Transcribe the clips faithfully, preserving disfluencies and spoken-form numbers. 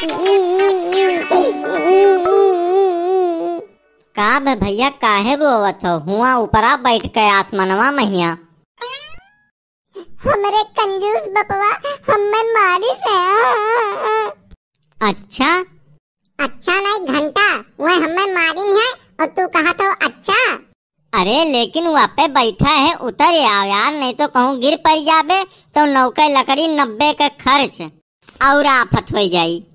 का बे भइया, काहे रोवत हो? हुआँ ऊपरा बैठ के आसमनवा महिया। हमरे कंजूस बपवा हम्मे मारिस है। अच्छा? अच्छा नाहीं घंटा, वह हम्मे मारिन है और तू कहत हो अच्छा? अरे लेकिन वह पे बैठा है, उतर आओ यार, नहीं तो कहूँ गिर पड़ जाबे तो नौके लकड़ी नब्बे के खर्च और आफत हो जाई।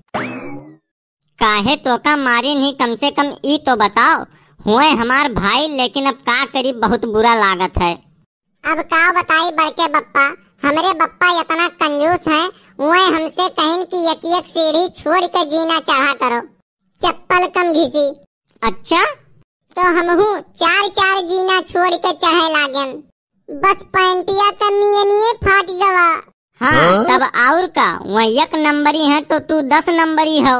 काहे तोका मारिन ही, कम से कम ई तो बताओ। हुए हमार भाई, लेकिन अब का करी, बहुत बुरा लागत है। अब का बताई बड़के बप्पा, हमरे बप्पा इतना कंजूस हैं, हुए हमसे कहिन कि एक एक सीढ़ी छोड़ के जीना चढ़ा करो, चप्पल कम घिसी। अच्छा? तो हमहू चार चार जीना छोड़ के चढ़े लागेन। बस पैंटिया के मियनिये फाट गवा। हाँ, हाँ? तब और का, वह एक नंबरी है तो तू दस नंबरी हो।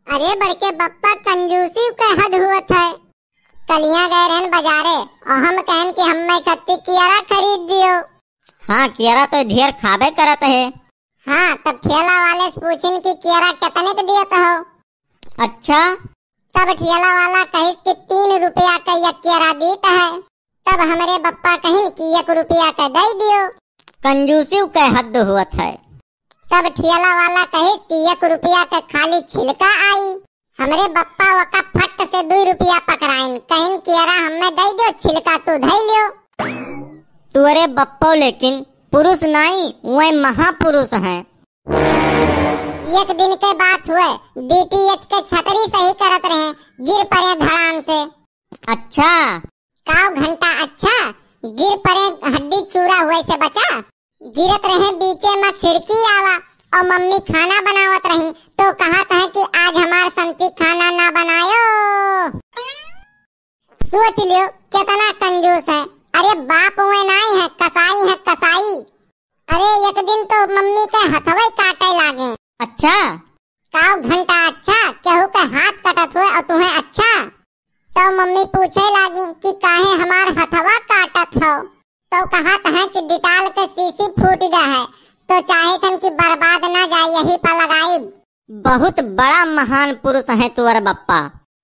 अरे बड़के बप्पा, कंजूसी के हद हुअत है। कलिया गए रहन बाजारे और हम कहन कि हम्मे खत्ती कियरा खरीद दियो। हाँ, कियरा तो ढेर खाबे करत है। हाँ, तब ठेला वाले से पूछिन कि कियरा कितने के दियत हो? अच्छा। तब ठेला वाला कहिस कि तीन रुपया का एक कियरा दीत है। तब हमरे बप्पा कहिन कि एक रुपया का दे दियो। कंजूसी के हद हुअत है। तब ठेला वाला कहिस कि एक रुपया का खाली छिलका आई। हमरे बप्पा ओका फट से दुई रुपया पकड़ाइन, कहिन कियरा हम्मे दे दियो, छिलका तू धई लियो। तुअरे बप्पो लेकिन पुरुष नाई, वह महापुरुष हैं। एक दिन के बात हुए, डीटीएच के छतरी सही करत रहे, गिर पड़े धड़ाम से। अच्छा। काव घंटा अच्छा, गिर पड़े हड्डी चूरा हुए से बचा। गिरत रहे बीचे में खिड़की आवा और मम्मी खाना बनावत रही तो कहत है कि आज हमार संती खाना ना बनायो। सोच लियो कितना कंजूस है। अरे बाप हुए नाई है, कसाई है कसाई। अरे एक दिन तो मम्मी के हथवे काटे लागे। अच्छा। काव घंटा अच्छा, केहू के हाथ कटत हुए और तुम्हें अच्छा? तो मम्मी पूछे लागी कि काहे हमार हथवा काटत हो? तो कहत है कि डिटाल के शीशी फूट गया है, तो चाहे थन कि बर्बाद ना जाए, यही पर लगाई। बहुत बड़ा महान पुरुष है तुअर बप्पा।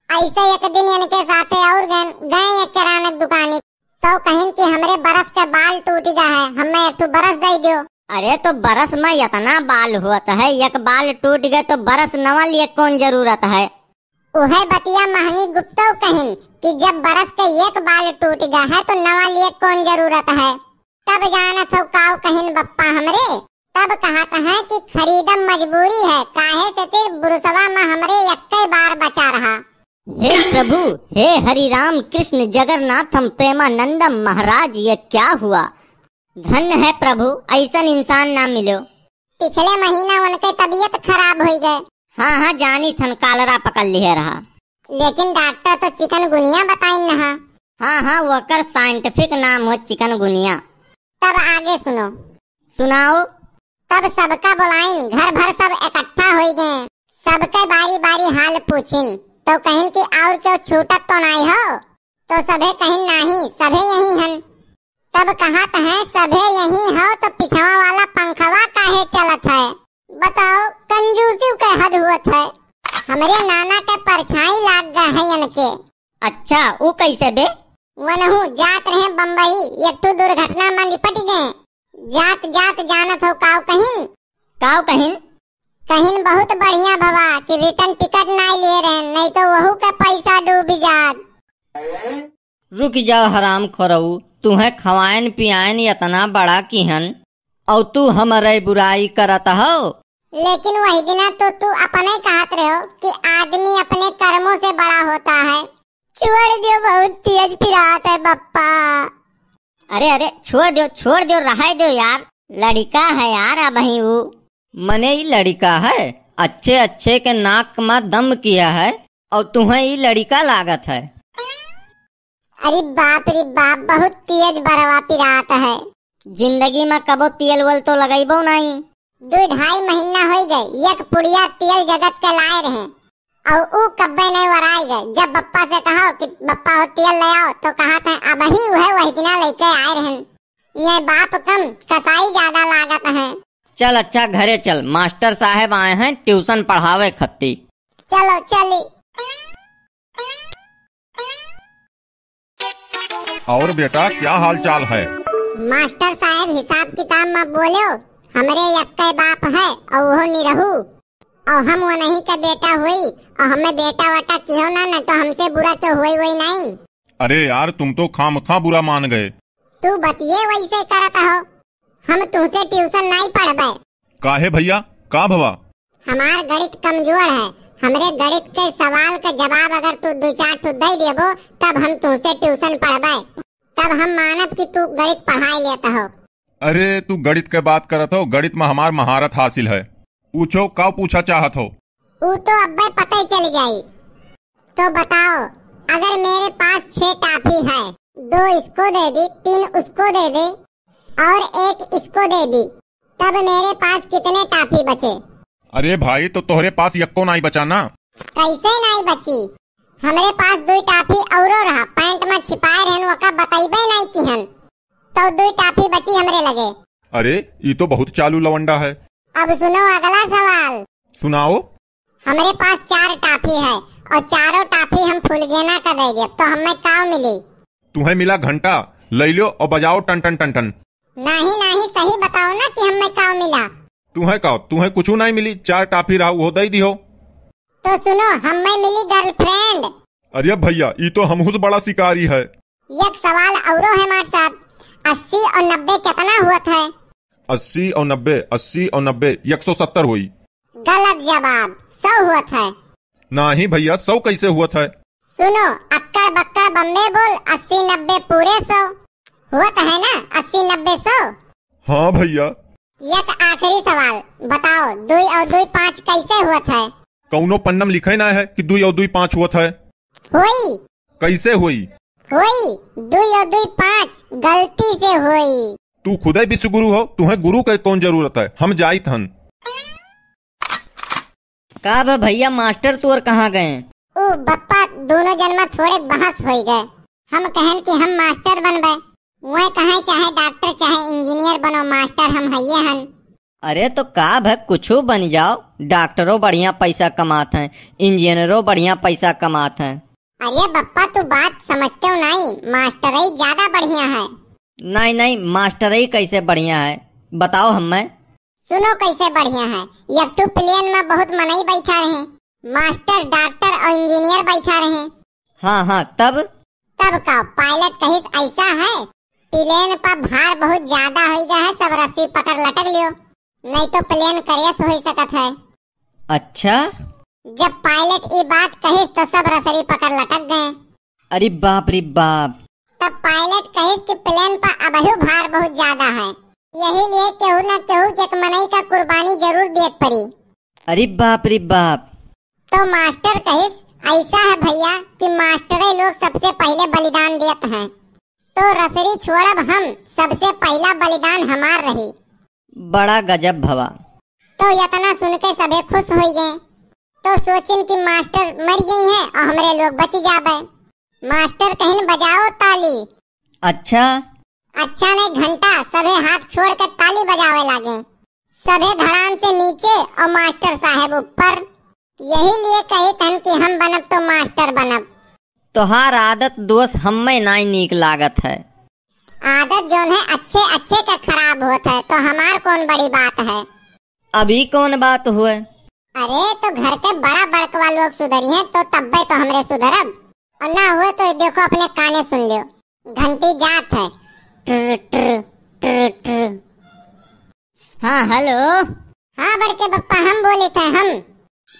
ऐसे एक दिन इनके साथे और गए, गए एक किराना दुकानी, तो कहिन कि हमरे बरस के बाल टूट गया है, हमें एक ठो बरस दे दियो। अरे तो बरस में इतना बाल होत है, एक बाल टूट गए तो बरस नवा लिए कौन जरूरत है? उहे बतिया महंगी गुप्तो कहिन कि जब बरस के एक बाल टूट गया है तो नवा लिए कौन जरूरत है? तब जानत हो काव कहिन बप्पा हमरे, तब कहत है कि खरीदम मजबूरी है, काहे से तिर बुरुसवा में हमरे एक्के बार बचा रहा। हे प्रभु, हे हरि राम कृष्ण जगन्नाथम प्रेमानंदम महाराज, ये क्या हुआ? धन्य है प्रभु, ऐसन इंसान ना मिलो। पिछले महीना उनके तबीयत खराब होई गए। हाँ, हाँ, जानी थन, कालरा पकड़ लिहे रहा। लेकिन डॉक्टर तो चिकनगुनिया बताइन नहा। हाँ, हाँ, वकर scientific नाम हो चिकनगुनिया। तब आगे सुनो। सुनाओ। तब सबका बुलाइन, घर भर सब इकट्ठा होई गए। सबके बारी बारी हाल पूछिन, तो कहिन कि और क्यों छूटत तो नाई हो? तो सभे कहिन नाही, सभे यही हन। तब कहत है, सभे यही हो तो पिछवा वाला पंखवा काहे चलत है? बताओ, कंजूसी के हद हुअत है। हमरे नाना के परछाई लाग गए है इनके। अच्छा, ऊ कैसे बे? वनहु जात रहे बम्बई, एक ठो दुर्घटना में निपट गए। जात जात जानत हो काव कहिन? काव कहिन? कहिन बहुत बढ़िया भवा कि return ticket नाई लिए रहे, नहीं तो वहू के पैसा डूब जात। रुक जा हराम खोरऊ, तुहें खवायन पियायन इतना बड़ा किहन, और तू हमरे बुराई करत हो। लेकिन वही दिना तो तू अपने कहत रहो कि आदमी अपने कर्मों से बड़ा होता है। छोड़ दियो, बहुत तेज पिरात है बप्पा। अरे, अरे, छोड़ दियो, छोड़ दियो, रहाई दियो यार, लड़िका है यार अबही ऊ। मने ई लड़िका है, अच्छे अच्छे के नाक मा दम किया है, और तुहें ई लड़िका लागत है। अरे बाप रे बाप, बहुत तेज बरवा पिरात है। जिंदगी में कबो तेल वेल तो लगइबो नाई। दो ढाई महीना होई गए, एक पुड़िया तेल जगत के लाए रहे, और ऊ कब्बे नहीं वराई गए। जब बप्पा से कहो कि बप्पा हो तेल ले आओ, तो कहत है अबही उहे वही दिना लेके आए रहन। ये बाप कम, कसाई ज्यादा लागत है। चल अच्छा, घरे चल, मास्टर साहेब आए हैं ट्यूशन पढ़ावे खत्ती। चलो चली। और बेटा, क्या हाल चाल है? मास्टर साहेब, हिसाब किताब मत बोलो, हमरे यक्के बाप है और वो निरहू, और हम वनही का बेटा होई, और हमें बेटा वटा किहो ना, न तो हमसे बुरा क्यों होई वही नहीं। अरे यार, तुम तो खामखा बुरा मान गए। तू बतिये वैसे करत हो, हम तुमसे ट्यूशन नहीं पढ़बे। काहे भैया, का भवा? हमार गणित कमजोर है, हमरे गणित के सवाल के जवाब अगर तू दो चार ठो दे देबो, तब हम तुमसे ट्यूशन पढ़बे, तब हम मानब कि तू गणित पढ़ाई लेत हो। अरे, तू गणित के बात करत हो, गणित में हमार महारत हासिल है। पूछो, का पूछा चाहत हो? ऊ तो अब्बे पता ही चल जाई। तो बताओ, अगर मेरे पास छह टाफी है, दो इसको दे दी, तीन उसको दे दी और एक इसको दे दी, तब मेरे पास कितने टाफी बचे? अरे भाई, तो तोहरे पास यक्को नाई बचा ना। कैसे नाई बची? हमरे पास दुई टाफी औरो रहा, पैंट में छिपाए रहन, ओका बतैबे नाई किहन। तो दुई टाफी बची हमरे लगे। अरे, ई तो बहुत चालू लवंडा है। अब सुनो अगला सवाल। सुनाओ। हमरे पास चार टाफी है और चारों टाफी हम फुलगेना का दे देब, तो हमें का मिली? तुम्हें मिला घंटा, ले लो और बजाओ टन टन टन टन। नहीं, नहीं, सही बताओ ना कि हमें का मिला। तुम्हें का, तुम्हें कुछ नहीं मिली, चार टाफी रहा, वो दे दियो। तो सुनो, हमें मिली girlfriend। अरे भैया, ई तो हमहू से बड़ा शिकारी है। एक सवाल औरो है मास्टर साहब, अस्सी और नब्बे कितना होत है? अस्सी और नब्बे, अस्सी और नब्बे, एक सौ सत्तर होई। गलत जवाब, सौ होत है। नहीं भैया, सौ कैसे होत है? सुनो, अक्कड़ बक्कड़ बम्बे बोल, अस्सी नब्बे पूरे सौ होत है ना, अस्सी नब्बे सौ। हाँ भैया। एक आखिरी सवाल, बताओ, दुई और दुई पाँच कैसे होत है? कौनो पन्नम लिखे ना है कि दुई और दुई पाँच होत है। होई। कैसे होई? होई, दुई और दुई पाँच, गलती से होई। तू खुदे विश्व गुरु हो, तुहे गुरु के कौन जरूरत है, हम जाइत हन। का बे भैया, मास्टर तोर कहाँ गए? ऊ बप्पा, दोनों जन में थोड़े बहस होई गए। हम कहन कि हम मास्टर बनबे, वह कहे चाहे डॉक्टर चाहे इंजीनियर बनो, मास्टर हम हइये हन। अरे तो का भे, कुछू बन जाओ, डॉक्टरो बढ़िया पैसा कमात हैं, इंजीनियरो बढ़िया पैसा कमात हैं। अरे बप्पा, तू बात समझते हो नहीं, मास्टरई ज्यादा बढ़िया है। नहीं नहीं, मास्टरई कैसे बढ़िया है, बताओ हमें। सुनो कैसे बढ़िया है। एक ठो प्लेन में बहुत मनई बैठा रहे, मास्टर, डॉक्टर और इंजीनियर बैठा रहे। हाँ हाँ, तब? तब का, पायलट कहिस, ऐसा है, प्लेन पर भार बहुत ज्यादा हो गया है, सब रस्सी पकड़ लटक लियो, नहीं तो प्लेन क्रैश हो सकत है। अच्छा। जब पायलट ई बात कहिस तो सब रसरी पकड़ लटक गए। अरे बाप रे बाप। तब पायलट कहिस कि प्लेन पर अबहू भार बहुत ज्यादा है, यही लिए केहू न केहू एक मनई का कुर्बानी जरूर देत पड़ी। अरे बाप रे बाप। तो मास्टर कहिस, ऐसा है भैया कि मास्टरे लोग सबसे पहले बलिदान देत हैं, तो रसरी छोड़ब हम, सबसे पहला बलिदान हमार रही। बड़ा गजब भवा। तो इतना सुन के सभे खुश होई गए। तो सोचिन कि मास्टर मर गई हैं और हमरे लोग बच जाबे। मास्टर कहिन, बजाओ ताली। अच्छा। अच्छा नहीं घंटा, सभे हाथ छोड़ के ताली बजावे लागे। सभे धड़ाम से नीचे और मास्टर साहेब ऊपर। यही लिए कहित हन कि हम बनब तो मास्टर बनब। तोहार आदत दोस्त हम्मे नाई नीक लागत है। आदत जौन है अच्छे अच्छे का खराब होत है, तो हमार कौन बड़ी बात है? अभी कौन बात हुए? अरे तो घर के बड़ा बड़कवा लोग सुधरी हैं तो तब्बे तो हमरे सुधरब, और ना हुए तो देखो अपने काने सुन लियो, घंटी जात है, ट्र, ट्र, ट्र, ट्र। हाँ, हेलो। हाँ बड़के बप्पा, हम बोलित है, हम।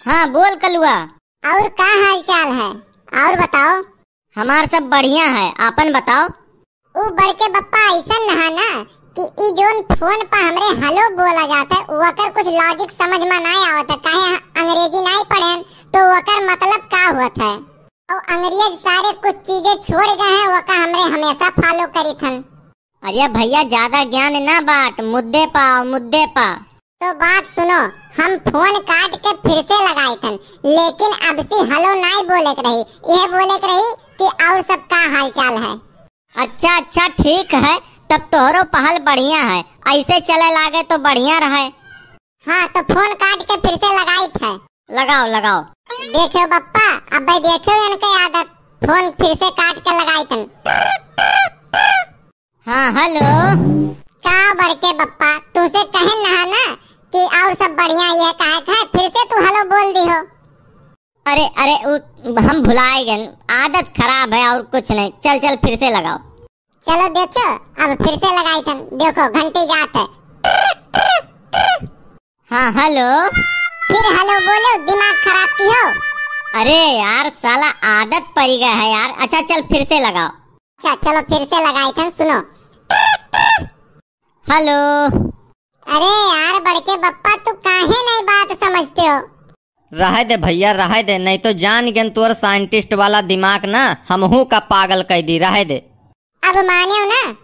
हाँ, बोल कलुआ। और का हाल चाल है? और बताओ। हमार सब बढ़िया है, आपन बताओ। ऊ बड़के बप्पा, ऐसन नहा ना कि ई जोन फोन पर हमरे हेलो बोला जात है, ओकर कुछ logic समझ में नाई आवत है, काहे अंग्रेजी नाई पढ़ेन, तो ओकर मतलब का होत है? और अंग्रेज सारे कुछ चीजें छोड़ गए हैं, ओका हमरे हमेशा follow करित हन। अरे भैया, ज्यादा ज्ञान ना बांट, मुद्दे पा आओ, मुद्दे पा। तो बात सुनो, हम फोन काट के फिर से लगाइत हन, लेकिन अब से हेलो नाई बोले के रही, यह बोले के रही कि और सब का हाल चाल है। अच्छा अच्छा, ठीक है, तब तोहरो पहल बढ़िया है, ऐसे चले लागे तो बढ़िया रहे। हाँ, तो फोन काट के फिर से लगाइत है। लगाओ, लगाओ। देखियो बप्पा, अबे देखियो इनके आदत, फोन फिर से काट के लगाइत है। हाँ, हेलो। का बड़के बप्पा, तुसे कहे नहा ना कि और सब बढ़िया ये काहे है, फिर से तू हेलो बोल दिहो। अरे, अरे, उ, हम भुलाए गए, आदत खराब है और कुछ नहीं। चल, चल, फिर से लगाओ। चलो देखो, अब फिर से लगाइत है, देखो घंटी जात है। हाँ, हेलो। फिर हेलो बोलो, दिमाग खराब किहो। अरे यार, साला आदत पड़ी गया है यार। अच्छा, चल फिर से लगाओ। अच्छा, चलो फिर से लगाइत है, सुनो। हेलो। अरे यार, बड़के बप्पा, तू काहे नहीं बात समझते हो? रहे दे भैया, रहे दे, नहीं तो जान गेन तोर साइंटिस्ट वाला दिमाग ना हमहू का पागल कर दी। रहे दे। अब माने हो ना,